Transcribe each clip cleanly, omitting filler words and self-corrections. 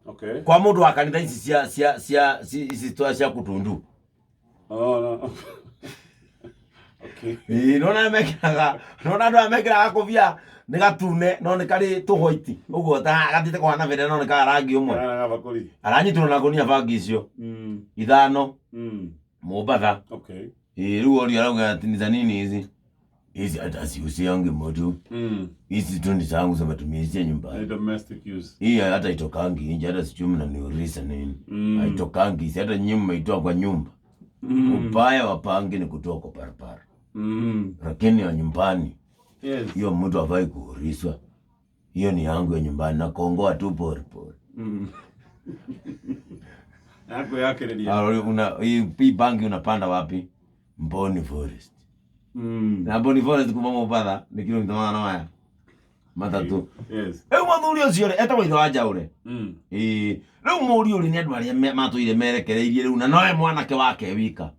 Okay. Kwa mũndũ wa kanitha ici cia cia cia ici twa cia kutundu. Oh, no. Okay. Ĩĩ, nona mekĩraga nona andũ aya mekĩraga kũbia nĩ gatune no nĩ karĩ tũhwaiti ũguo ta gathiĩte kũhana bendera no nĩ ka rangi ũmwe. Kana gabakũri. Aranyitirwo na ngũnia bangi icio ithano Mombatha. Okay. Ĩĩ, rĩu orio arauga ati ni za nini hizi hizi hata siusiangi moto hizi tu ni zangu za matumizi ya Ni nyumbani. domestic use. Hii hata itokangi nje, hata sijui mnaniuliza nini. Haitokangi, si hata nyinyi mmeitoa kwa nyumba. Ubaya wa bangi ni kutoa kwa barabara, lakini ya nyumbani hiyo mtu hafai kuulizwa. Hiyo ni yangu ya nyumbani, nakongoa tu pole pole. Yako yakĩrĩria. Ah, una hii bangi unapanda wapi? Mboni Forest. Na Mboni Forest kuma Mombatha nĩ kilomita 803. Rĩu mũthuri ũcio rĩ etagwo ithe wa Njaũre. Ĩĩ, rĩu mũriũ rĩ nĩ andũ arĩa matũire merekereirie rĩu na nowe mwanake wake wika.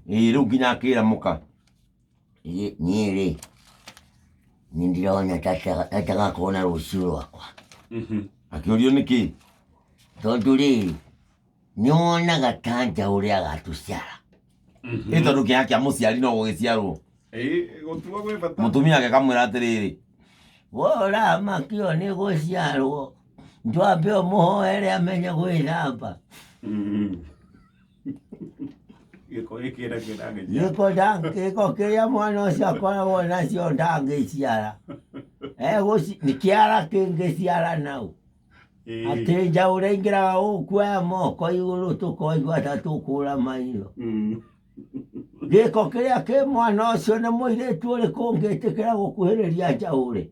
Ĩĩ, rĩu nginya akĩra mũka. Niĩ rĩ, nĩ ndĩrona ta itagakorwo na rũciũ rwakwa. Akĩũrio nĩkĩ? Tondũ rĩrĩ, nĩ wonaga ta Njaũre agatũciara. Ĩ tondũ kĩeha kĩa mũciari no gũgĩciarwo. Ĩĩ, gũtua gwĩ bata. Mũtumia ake akamwĩra atĩrĩrĩ, We ũramakio nĩ gũciarwo, ndwambe ũmũhoere amenye gwĩthamba. Gĩko gĩkĩ nakĩo ndangĩciara. Gĩko gĩko kĩrĩa mwana ũcio akoragwo nacio ndangĩciara. Nĩ kĩara kĩngĩciara nau. Atĩ njaũ ũraingĩraga ũkuoya moko igũrũ tũkoigua ta tũkũra maitho. Gĩko kĩrĩa kĩ mwana ũcio nĩ mũirĩtu ũrĩkũ ũngĩtĩkĩra gũkuhĩrĩria njaũ rĩ?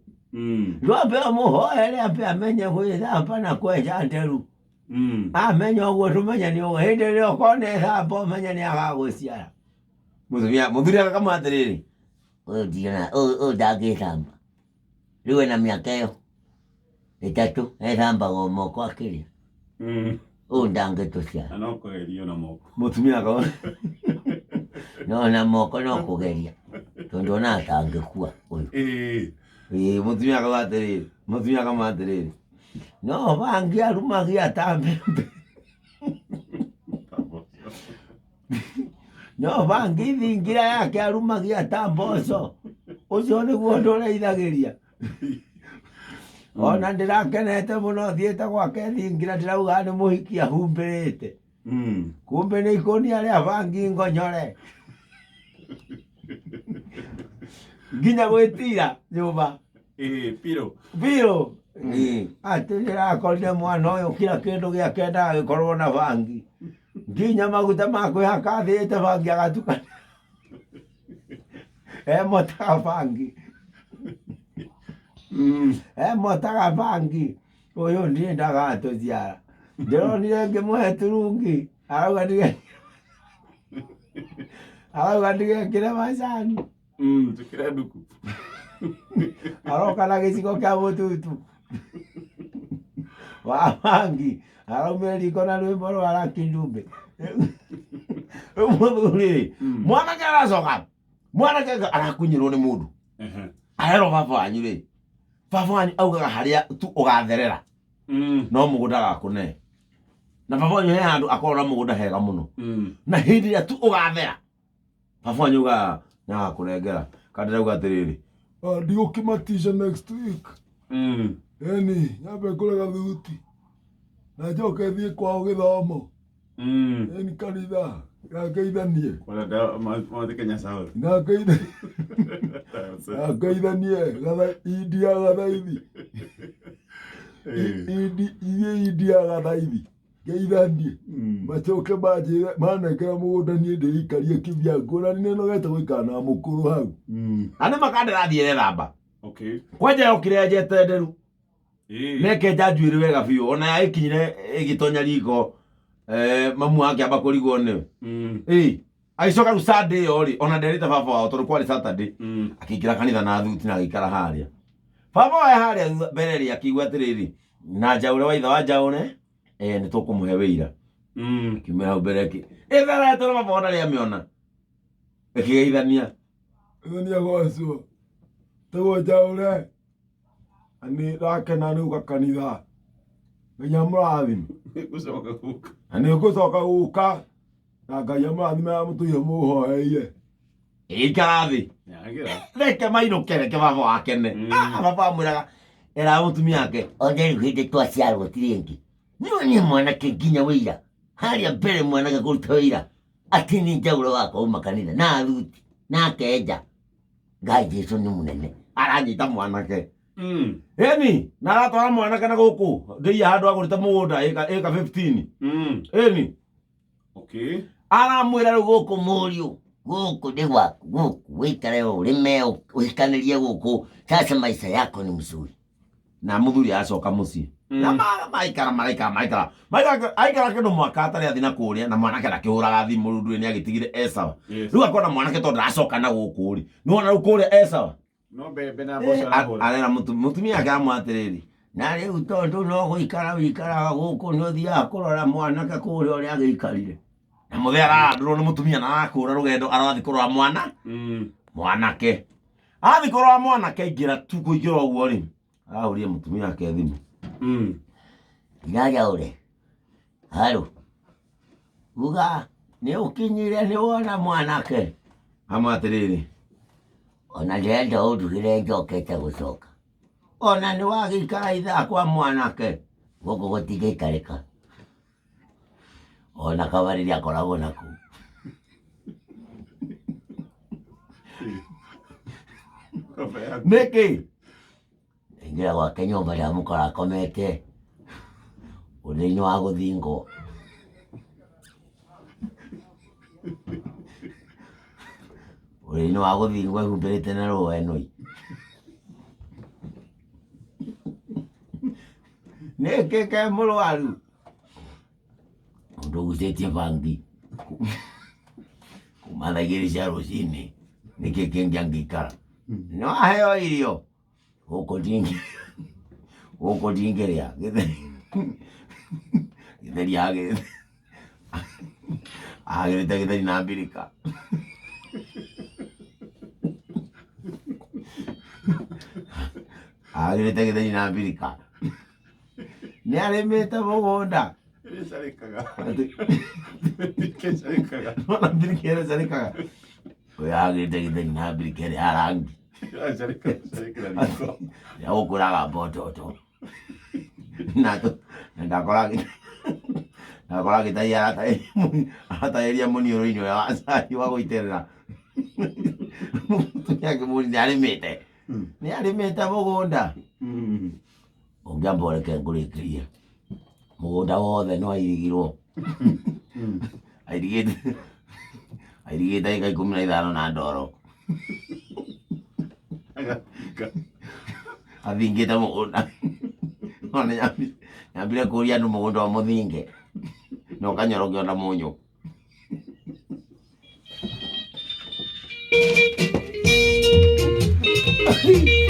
Ndwambe ũmũhoere ambe amenye gwĩthamba na kwenja nderu. Amenya ũguo tũmenye nĩ ũguo. Hĩndĩ ĩrĩa ũkona ethamba ũmenye nĩ agagũciara. Mũtumia mũthuri akamwĩra atĩrĩrĩ, Ũyũ ndirona, ũyũ ndangĩthamba. Rĩu ena mĩaka ĩyo 3 ethambaga o moko akĩrĩa. Ũyũ ndangĩtũciara. Na no kũgerio na moko. Mũtumia akauga No na moko no kũgeria. Tondũ ona atangĩkua ũyũ. Ĩĩ. Ĩĩ, mũtumia akauga atĩrĩrĩ, mũtumia akamwĩra atĩrĩrĩ, No bangi arumagia ta mbembe. No bangi thingira yake arumagia ta mboco. Ũcio nĩguo ũndũ ũreithagĩria. Ona ndĩrakenete mũno thiĩte gwake thingira ndĩrauga nĩ mũhiki ahumbĩrĩte. Kumbe nĩ ikũnia rĩa bangi ngonyore. Nginya gwĩtira nyũmba. Ĩĩ, biũ. Biũ. Atĩ ndĩrakorire mwana ũyũ kila kĩndũ gĩake endaga gĩkorwo na bangi. Nginya maguta ma kwĩhaka athĩĩte bangi agatukania. Emotaga bangi. Emotaga bangi. Ũyũ niĩ ndagatũciara. Ndĩronire ngĩmũhe turungi. Arauga ndige arauga ndigekĩre macani. Njĩkĩre nduku. Aroka na gĩciko kĩa mũtutu wa bangi. Araumire riko na rwĩmbo rwa Lucky Dube. Rĩu mũthuri rĩ, mwanake aracoka mwanake arakunyĩrwo nĩ mũndũ. Arerwo baba wanyu rĩ, baba wanyu augaga harĩa tu ũgatherera no mũgũnda gakũne. Na baba wanyu he handũ akorwo na mũgũnda hega mũno. Na hĩndĩ ĩrĩa tu ũgathera baba wanyu augaga nĩagakũnengera. Kandi ndĩrauga atĩrĩrĩ, Ndigũkĩmatisha next week. Eni, nyambe ngũre gathuti. Na njoke thiĩ kwao gĩthomo. Eni kanitha. Ngageithanie. Mount Kenya South. Ngageithanie. Ngageithanie. Gatha India gathaithi. Indi ithiĩ India gathaithi. Ngeithanie. Macoke manjĩre manengera mũgũnda niĩ ndĩikarie kĩbyangu ona nĩnogete gũikara na mũkũrũ hau. Na nĩ makandĩrathiĩ ethamba. Okay. Kwanja yokire enjete nderu. Ĩĩ. Nekenja njuĩrĩ wega biũ ona yagĩkinyire ĩgĩtonya riko mamu wake amba kũrigwo nĩwe. Ĩĩ. Agĩcoka rĩu Sunday ĩyo rĩ ona nderĩte baba wao tondũ kwarĩ Saturday. Akĩingĩra kanitha na thuti na agĩikara harĩa. Baba wao harĩa thutha mbere rĩ akĩigua atĩrĩrĩ na Njaũre wa ithe wa Njaũre nĩ tũkũmũhe wĩira. Akiumĩra hau mbere ĩtherete na baba wao ndarĩ amĩona. Ĩkĩgeithania. Ĩthania gwacwo. Tegwo Njaũre. Na nĩ ndakena nĩ gũka kanitha. Ngai amũrathime. Nĩngũcoka gũka. Na nĩ ngũcoka gũka na Ngai amũrathime na mũtũire mũhoeire. Ikara thĩ. Nĩagĩra. Reke mainũke, reke baba wakene. Ah, baba amwĩraga era mũtumia wake Othe rĩu hĩndĩ twaciarwo ti rĩngĩ. Niĩ niĩ mwanake nginya wĩira. Harĩa mbere mwanake kũruta wĩira. Atĩ nĩ njaũra wakwa uma kanitha na thuti na akenja. Ngai Jesu nĩ mũnene. Aranyita mwanake. Ĩni na aratwara mwanake na gũkũ ndĩia handũ agũrĩte mũgũnda ĩka 15. Ĩni. Okay. Aramwĩra rĩu Gũkũ mũriũ, gũkũ nĩ gwaku, gũkũ wĩikare ũrĩme ũhikanĩrie gũkũ. Sasa maisha yako ni mzuri. Na mũthuri acoka mũciĩ. Na maikara maraikara maraikara maikara aikara kĩndũ mwaka atarĩ athi na kũrĩa na mwanake ndakĩhũraga thimũ rĩu ndũĩ nĩ agĩtigire esawa. Yes. Rĩu akona mwanake tondũ ndacoka na gũkũ rĩ nĩwona rĩu kũrĩa esawa. No mbembe na mboco arahũra. Arera mũtumia ake amwe atĩrĩrĩ, Na rĩu tondũ no gũikara wĩikaraga gũkũ nĩ ũthiaga kũrora mwanake kũrĩa ũrĩa agĩikarire. Na mũthee ararandũrwo nĩ mũtumia na arakũra rũgendo arathiĩ kũrora mwana mwanake athiĩ kũrora mwanake aingĩra tu kũingĩra ũguo rĩ arahũrire mũtumia wake thimũ. Njajaũre. Haro. Uga nĩ ũkinyire nĩ wona mwanake. Amwe atĩrĩrĩ, Ona ndĩrenda ũndugĩre njokete gũcoka. Ona nĩ wagĩikara ithaa kwa mwanake. Gũkũ gũtingĩikarĩka. Ona kabarĩri akoragwo naku. Nĩkĩ? Ingĩra gwake nyũmba ndamũkora akomete ũrĩrĩ-inĩ wa gũthingwo. Ũrĩrĩ-inĩ wa gũthingwo ehumbĩrĩte na rũũa ĩnũi. Nĩkĩ ke mũrwaru? Mũndũ ũgucĩtie bangi kuma thaa igĩrĩ cia rũcinĩ nĩkĩ kĩngĩ angĩikara? Nĩ waheo irio? Gũkũ ndingĩ gũkũ ndingĩrĩa gĩtheri gĩtheri agĩrĩte agĩrĩte gĩtheri na mbirika. Agĩrĩte gĩtheri na mbirika. Nĩ arĩmĩte mũgũnda. Ĩcarĩkaga. Ĩcarĩkaga. Nona mbirika ĩrĩa ĩcarĩkaga. Ũyũ agĩrĩte gĩtheri na mbirika ĩrĩa ya rangi. Ĩracarĩkĩra riko. Ya gũkũraga mbototo. Na ndakora ndakora gĩtai arataĩria mũniũrũ-inĩ ũrĩa wa cai wa gũitĩrĩra. Mũtumia akĩmũria nĩ arĩmĩte. Nĩ arĩmĩte mũgũnda. Ũngĩamba ũreke ngũrĩkĩrie. Mũgũnda wothe no airigirwo. Airigĩte airigĩte ĩka 15 na ndoro. Agathinga. Athingĩte mũgũnda. Ona nyambire kũria andũ mũgũnda wa mũthinge. Na ũkanyorokio na mũnyũ.